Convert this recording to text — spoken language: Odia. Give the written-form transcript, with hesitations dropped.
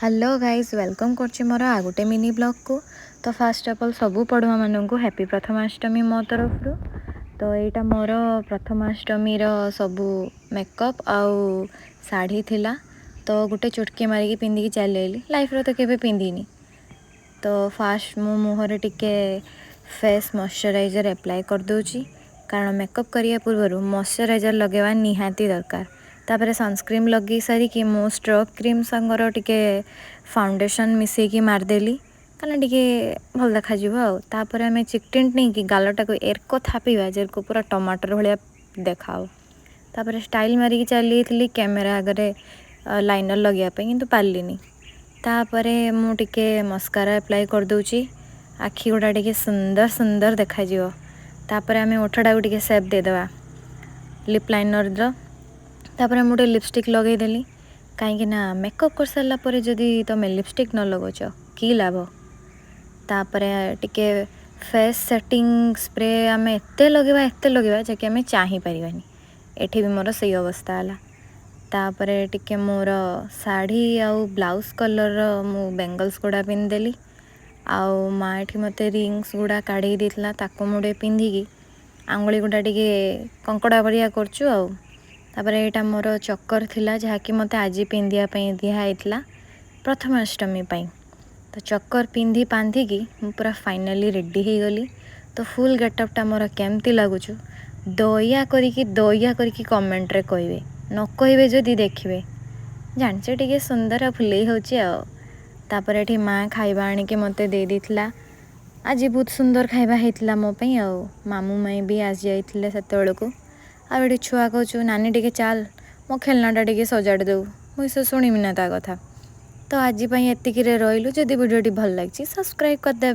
ହ୍ୟାଲୋ ଗାଇଜ୍, welcome କରୁଛି ମୋର ଆଉ ଗୋଟେ ମିନି ବ୍ଲଗ୍କୁ। ତ ଫାର୍ଷ୍ଟ ଅଫ୍ ଅଲ୍, ସବୁ ପଢ଼ୁଆମାନଙ୍କୁ ହ୍ୟାପି ପ୍ରଥମାଷ୍ଟମୀ ମୋ ତରଫରୁ। ତ ଏଇଟା ମୋର ପ୍ରଥମାଷ୍ଟମୀର ସବୁ ମେକଅପ୍ ଆଉ ଶାଢ଼ୀ ଥିଲା। ତ ଗୋଟେ ଚୁଟକି ମାରିକି ପିନ୍ଧିକି ଚାଲି ଆଇଲି। ଲାଇଫ୍ରେ ତ କେବେ ପିନ୍ଧିନି। ତ ଫାର୍ଷ୍ଟ ମୁଁ ମୁହଁରେ ଟିକେ ଫେସ୍ ମଶ୍ଚରାଇଜର୍ ଆପ୍ଲାଏ କରିଦେଉଛି, କାରଣ ମେକଅପ୍ କରିବା ପୂର୍ବରୁ ମଶ୍ଚରାଇଜର୍ ଲଗାଇବା ନିହାତି ଦରକାର। ତାପରେ ସନସ୍କ୍ରିନ୍ ଲଗେଇ ସାରିକି ମୁଁ ଷ୍ଟ୍ରୋବ୍ କ୍ରିମ୍ ସାଙ୍ଗର ଟିକେ ଫାଉଣ୍ଡେସନ୍ ମିଶେଇକି ମାରିଦେଲି, କାରଣ ଟିକେ ଭଲ ଦେଖାଯିବ। ଆଉ ତାପରେ ଆମେ ଚିକ୍ ଟିଣ୍ଟ ନେଇକି ଗାଲଟାକୁ ଏରକ ଥାପିବା ଯେରକ ପୁରା ଟମାଟର ଭଳିଆ ଦେଖାହବ। ତାପରେ ଷ୍ଟାଇଲ୍ ମାରିକି ଚାଲି ଯାଇଥିଲି କ୍ୟାମେରା ଆଗରେ ଲାଇନର୍ ଲଗେଇବା ପାଇଁ, କିନ୍ତୁ ପାରିଲିନି। ତାପରେ ମୁଁ ଟିକେ ମସ୍କାରା ଆପ୍ଲାଏ କରିଦେଉଛି, ଆଖି ଗୁଡ଼ା ଟିକେ ସୁନ୍ଦର ସୁନ୍ଦର ଦେଖାଯିବ। ତାପରେ ଆମେ ଓଠଟାକୁ ଟିକେ ସେପ୍ ଦେଇଦେବା ଲିପ୍ ଲାଇନର୍ର। ତାପରେ ମୁଁ ଟିକେ ଲିପଷ୍ଟିକ୍ ଲଗେଇଦେଲି, କାହିଁକି ନା ମେକଅପ୍ କରିସାରିଲା ପରେ ଯଦି ତୁମେ ଲିପଷ୍ଟିକ୍ ନ ଲଗାଉଛ, କି ଲାଭ? ତାପରେ ଟିକେ ଫେସ୍ ସେଟିଂ ସ୍ପ୍ରେ ଆମେ ଏତେ ଲଗେଇବା, ଏତେ ଲଗେଇବା, ଯାହାକି ଆମେ ଚାହିଁପାରିବାନି। ଏଠି ବି ମୋର ସେଇ ଅବସ୍ଥା ହେଲା। ତାପରେ ଟିକେ ମୋର ଶାଢ଼ୀ ଆଉ ବ୍ଲାଉଜ୍ କଲର୍ର ମୁଁ ବେଙ୍ଗଲ୍ସ ଗୁଡ଼ା ପିନ୍ଧିଦେଲି। ଆଉ ମା ଏଠି ମୋତେ ରିଙ୍ଗସ୍ ଗୁଡ଼ା କାଢ଼ିକି ଦେଇଥିଲା, ତାକୁ ମୁଁ ଟିକେ ପିନ୍ଧିକି ଆଙ୍ଗୁଳି ଗୁଡ଼ା ଟିକେ କଙ୍କଡ଼ା ଭଳିଆ କରୁଛୁ। ଆଉ ତାପରେ ଏଇଟା ମୋର ଚକର ଥିଲା, ଯାହାକି ମୋତେ ଆଜି ପିନ୍ଧିବା ପାଇଁ ଦିଆହେଇଥିଲା ପ୍ରଥମାଷ୍ଟମୀ ପାଇଁ। ତ ଚକର ପିନ୍ଧି ପାନ୍ଧିକି ମୁଁ ପୁରା ଫାଇନାଲି ରେଡ଼ି ହେଇଗଲି। ତ ଫୁଲ୍ ଗେଟଅପ୍ଟା ମୋର କେମିତି ଲାଗୁଛୁ, ଦୟା କରିକି ଦୟା କରିକି କମେଣ୍ଟରେ କହିବେ। ନ କହିବେ ଯଦି ଦେଖିବେ, ଜାଣିଛ, ଟିକେ ସୁନ୍ଦର ଫୁଲେଇ ହେଉଛି। ଆଉ ତାପରେ ଏଠି ମା ଖାଇବା ଆଣିକି ମୋତେ ଦେଇ ଦେଇଥିଲା। ଆଜି ବହୁତ ସୁନ୍ଦର ଖାଇବା ହେଇଥିଲା ମୋ ପାଇଁ। ଆଉ ମାମୁଁ ମାଇଁ ବି ଆସିଯାଇଥିଲେ ସେତେବେଳକୁ। ଆଉ ଏଠି ଛୁଆ କହୁଛୁ, "ନାନୀ, ଟିକେ ଚାଲ, ମୋ ଖେଳନାଟା ଟିକେ ସଜାଡ଼ି ଦେବୁ।" ମୁଁ ସେ ଶୁଣିବି ନା ତା କଥା। ତ ଆଜି ପାଇଁ ଏତିକିରେ ରହିଲୁ। ଯଦି ଭିଡ଼ିଓଟି ଭଲ ଲାଗିଛି, ସବସ୍କ୍ରାଇବ୍ କରିଦେବେ।